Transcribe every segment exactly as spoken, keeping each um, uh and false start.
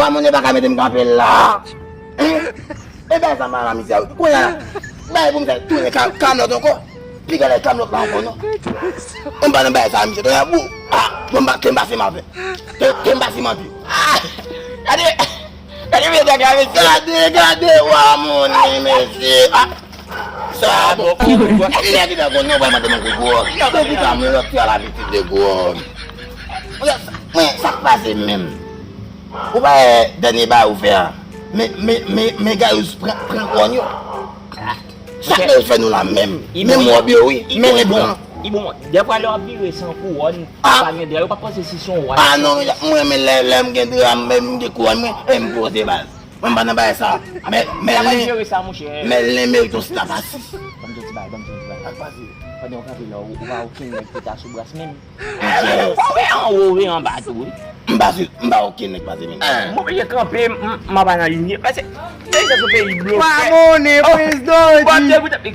Wa Mounen pa ka mete m kanpe la. Hein? E bay sa m pa nan mizè wi. Kounye a la, bay pou m fè tounen Kam-, Kamlòt ankò. Piga lè Kamlòt la ankò non. Mwen pa nan bay sa misye. Tounen bou. Ah, mwen pa, ke m pa siman avè. Ke, ke m pa siman pi. Ah, gade, gade mesye, gade mesye. Gade, gade, Wa Mounen mesye. Ah, sa bon. Nèg ki ta konn nou pa mande nan gwo gwòg. Depi Kamlòt ki a labitid de gwòg. Mwen, sa k pase menm? Ou pa wè dènye bagay ou fè a? Men, men, men, men Gayous pran, pran kòn yo. Sa k fè nou la menm? Menm wòb yo wi. Men li bon. Li bon. Dèfwa lè w ap vire san kouwòn, pa gen dra, yo pa panse si se yon wa. Ah non, mwen renmen lè, lè m gen dra, m, m gen kouwòn mwen, e m poze baz. Mwen m pa nan bagay sa. Men, men, men, men len merite yon sitap asis. Ban m di yon ti bagay, ban m di yon ti bagay. Sa k pase? Pandan w kanpe la, ou, ou pa okenn nèg ki ta sou bras menm. Ou wè anwo, ou wè anba tou, wi. M pa sou, m pa okenn nèg pase menm. Mwen oblije kanpe, m, m ap analize. Paske, peyi sa se yon peyi blofe. Wa Mounen, Prince Doddy.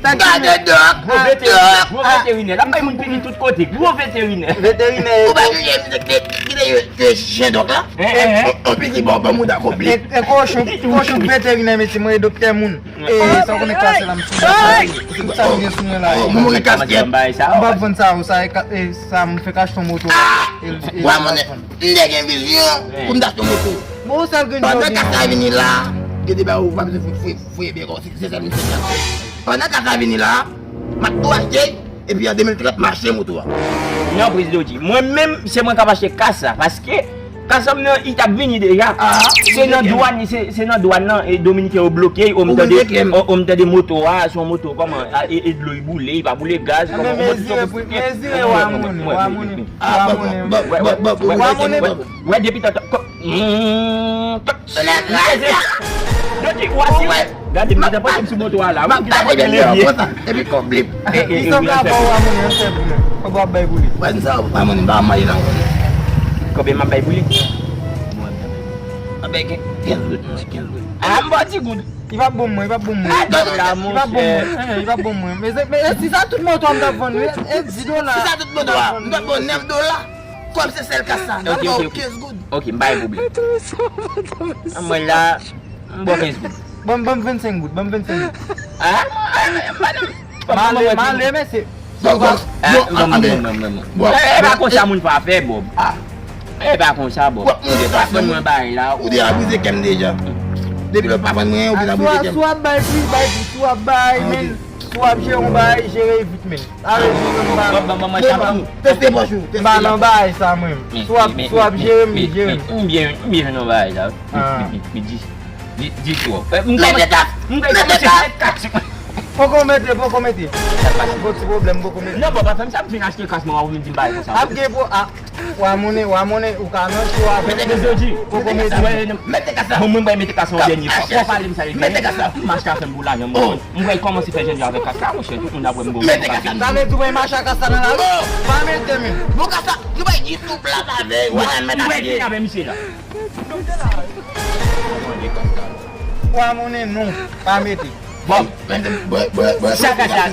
Gade Dòk, gwo vete-, Dòk. Gwo veterinè. L ap bay moun pini tout kote. Gwo veterinè. Veterinè. Ou pa jije, kite, kite, kite jen Dòk la. Hein, hein, hein. On piki bon, bon mouda konpli. E, e kochon, kochon veterinè, mesye, mwen e doktè moun. E, sa w konnen kase la, m sou sa, tout sa m gen sou mwen la. Oh, mwen gen kaskèt. M p ap vann sa, ou sa, e ka-, e, sa m fè kachte yon moto la. E, e, Wa Mounen, m te gen vizyon pou m t achte yon moto. Bon, ou sa l gen jodi a. Pandan kas la vini la, gen de bagay ou pa bezwen fout fouye, fouye byen kò, se, se sèl moun ki fè sa. Pandan kas la vini la, m ap tou achte, epi an de mil trant, m achte moto a. Non, Prince Doddy, mwen menm, se mwen k ap achte kas la, paske Kas la nan, li t ap vini deja. Se nan dwàn, se, se nan dwàn nan, e, Dominiken yo bloke, o m tande, o, o m tande moto a, se yon moto, kòman, a, e, e dlo, li boule, li pa boule gaz, kòman, yon moto. Mezire, mezire, Wa Mounen, Wa Mounen, Wa Mounen. Wè, depi tantò, Doddy, ou asize. Gade, m gentan pote m sou moto a la. M ap tape dèyè konsa, epi kòb li. Li sanble avè w, Wa Mounen, yon sèl boulè. Kòb w ap bay pou li. Wè, m sa, Wa Mounen, m pa maye la, w konnen. Konbyen m ap bay pou li? M ap bay kenz goud, kenz goud. Ah, m ba w ti goud. Li p ap bon mwen, li p ap bon mwen. Ah, dòm la, monchè. Li p ap bon mwen, eh, li p ap bon mwen. Men, men, si sa tout moto a m t ap vann, wi, e di dola. Si sa tout moto a, m t ap vann nèf dola. Kòm se sèl kas sa, n ap ba w kenz goud. Ok, m pa gen pwoblèm. Mwen la, m ba w kenz goud. Ban m, ban m vennsenk goud, ban m vennsenk goud. Ah, madanm. Male, male, mesye. Bon, bon, bon, bon, bon, bon, bon. Eh, eh, pa konsa moun fè afè, Bob. Ah. Eh, pa konsa, Bob. W ap monte pa vann mwen bagay la. Ou deja brize kè m deja. Depi lè w pa vann mwen, ou vin ap brize kè m. Si w ap bay plis, bay plis. Si w ap bay, men, si w ap jere yon bagay, jere vit, men. Ale, jere yon bagay. Teste pòch ou, teste pòch ou. M pa nan bagay sa, mwen. Si w ap, si w ap jere m, jere m. M byen, m byen nan bagay sa. Ah. Di, di twò. Eh, m kòmanse, m kòmanse mete kas. Poko mete, poko mete. Sa pa se bon ti pwoblèm, poko mete. Non, bon, pa fè m sa, m fin achte kas, mwen, ou vin di m bagay konsa. Ap gen pou, a, Wa Mounen, Wa Mounen, ou ka nan cho avè m. Mete kas la. Poko mete. Mete kas la. Bon, mwen, mwen mete kas la yon dènye fwa. Fò pale m sa, mete kas la. M achte afè m pou lajan, mwen. M pral kòmanse fè jènjan avèk kas la, monchè. Tout moun ap wè m bon. Mete kas la. Sa vle di w mache ak kas la nan lari? Pa mete, men. Bon, kas la, nou bay YouTube la, pa vle. Wè, mete. M pral vin avè misye la. Wa Mounen non, pa mete. Bon. Sa kas la,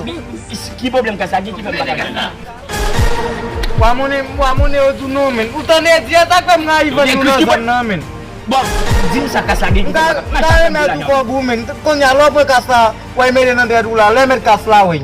ki pwoblèm kas la gen ki fè m pa ka mete? Wa Mounen, Wa Mounen yo di w non, men. Ou tande di a sa k fè m rayi vann nou nan zòn nan, men. Bon, di m sa kas la gen ki fè m pa ka mete? M ta renmen tou kòb ou, men. Kounye a lè w pran kas la, w al mete nan dwèt ou la, lè w met kas la, wi.